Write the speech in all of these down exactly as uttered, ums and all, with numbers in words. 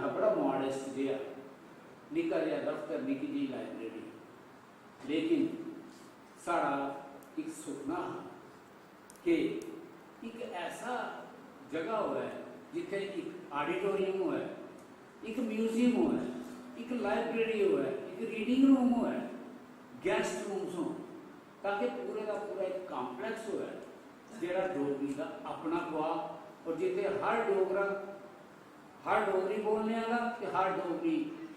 हा बड़ा मॉडेस्ट जेहा निक्का जेहा दफ्तर, निक्की जेही लाइब्रेरी, लेकिन साढ़ा इक सुखना हा कि इक ऐसा जगह होऐ जित्थै इक ऑडिटोरियम होऐ, इक म्यूजियम होऐ, इक लाइब्रेरी होऐ, इक रीडिंग रूम होऐ, गेस्ट रूम्स होन, ताकि पूरे दा पूरा इक कॉम्प्लेक्स होऐ जेह्ड़ा डोगरी दा अपना खुआऽ, और जित्थै हर डोगरा, हर डोगरी बोलने आह्ला ते हर डोगरी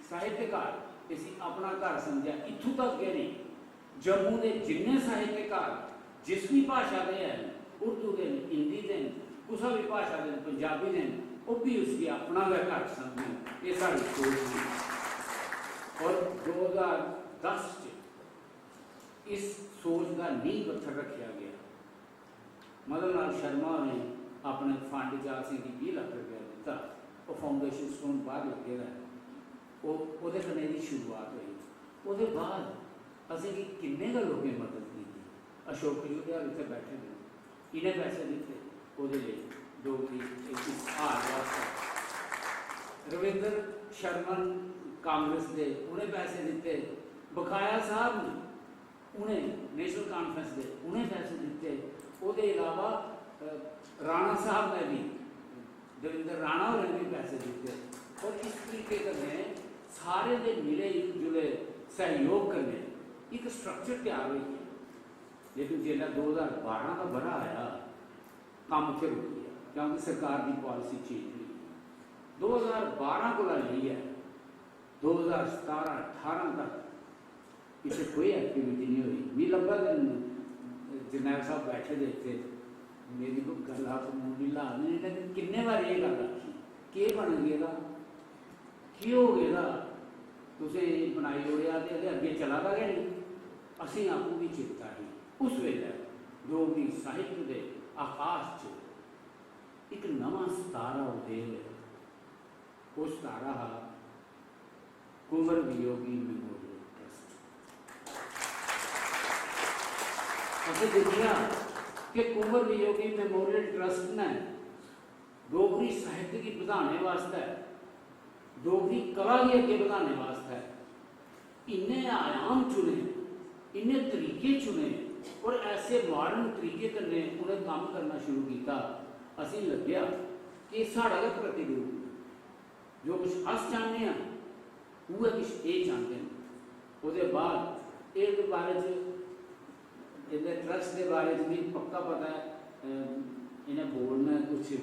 साहित्यकार इसी अपना घर समझै। इत्थूं तक गै नेईं, जम्मू दे जिन्ने साहित्यकार जिस बी भाशा दे हैन, उर्दू दे न, हिंदी दे न, कुसै बी भाशा दे न, पंजाबी दे न, ओह् बी उसगी अपना गै घर समझन। एह् साढ़ी सोच ही। और दो ज्हार दस च इस सोच दा नींह पत्थर रक्खेआ गेआ। मदन लाल शर्मा होरें अपने फंड चा असेंगी बीह् लक्ख रपेआ दित्ता, ओह् फाउंडेशन स्टोन बाहर लग्गे दा ऐ, ओह्, ओह्दे कन्नै एह्दी शुरुआत होई। ओह्दे बाद असेंगी किन्ने गै लोकें मदद कीती। अशोक खजूरिया होर इत्थै बैठे दे न, इ'नें पैसे दित्ते ओह्दे लेई, डोगरी इक हार वास्तै। रविंद्र शर्मन कांग्रेस दे, उ'नें पैसे दित्ते। बकाया साहब न, उ'नें नेशनल कॉन्फ्रेंस दे उ'नें पैसे दित्ते। ओह्दे इलावा, अ, राणा साहब ने बी, देवेंद्र राणा होरें बी पैसे दित्ते। और इस तरीके कन्नै सारे दे मिले जुले सैह्योग कन्नै इक स्ट्रक्चर त्यार होई गेआ। लेकिन जिसलै दो ज्हार बारां दा ब'रा आया, कम्म उत्थै रुकी गेआ, क्योंकि सरकार दी पालिसी चेंज होई गेई। दो ज्हार बारां कोला लेइयै दो ज्हार सतारां ठारां तक इत्थै कोई एक्टिविटी नहीं होई। मी लब्भा दे न, जरनैल साहब बैठे दे इत्थै, मेरी कोई गल्ल आप मूंह नहीं ला दे, इ'नें किन्ने बारी एह् गल्ल आखी, केह् बन गेदा, केह् हो गेदा, तुसें एह् बनाई ओड़ेआ ते एह्दे अग्गें चला दा गै नहीं। असें आपूं बी चेता ही, उस बेल्लै डोगरी साहित्य दे आकाश च इक नमां सतारा उदय होआ। ओह् सतारा हा कुंवर वियोगी मेमोरियल ट्रस्ट। असें दिक्खेआ कि कुंवर वियोगी मेमोरियल ट्रस्ट ने डोगरी साहित्य गी बधाने वास्तै, डोगरी कला गी अग्गें बधाने वास्तै इन्ने आयाम चुने, इन्ने तरीके चुने और ऐसे मॉडर्न तरीके कन्नै उ'नें कम्म करना शुरू कीता। असेंगी लग्गेआ कि एह् साढ़ा गै प्रतिरूप ऐ। जो कुछ अस चाह्न्ने आं, उ'ऐ किश एह् चांह्दे न। ओह्दे बाद एह्दे बारे च, एह्दे ट्रस्ट दे बारे च मिगी पक्का पता ऐ, अम, इ'नें बोर्ड ने कुछ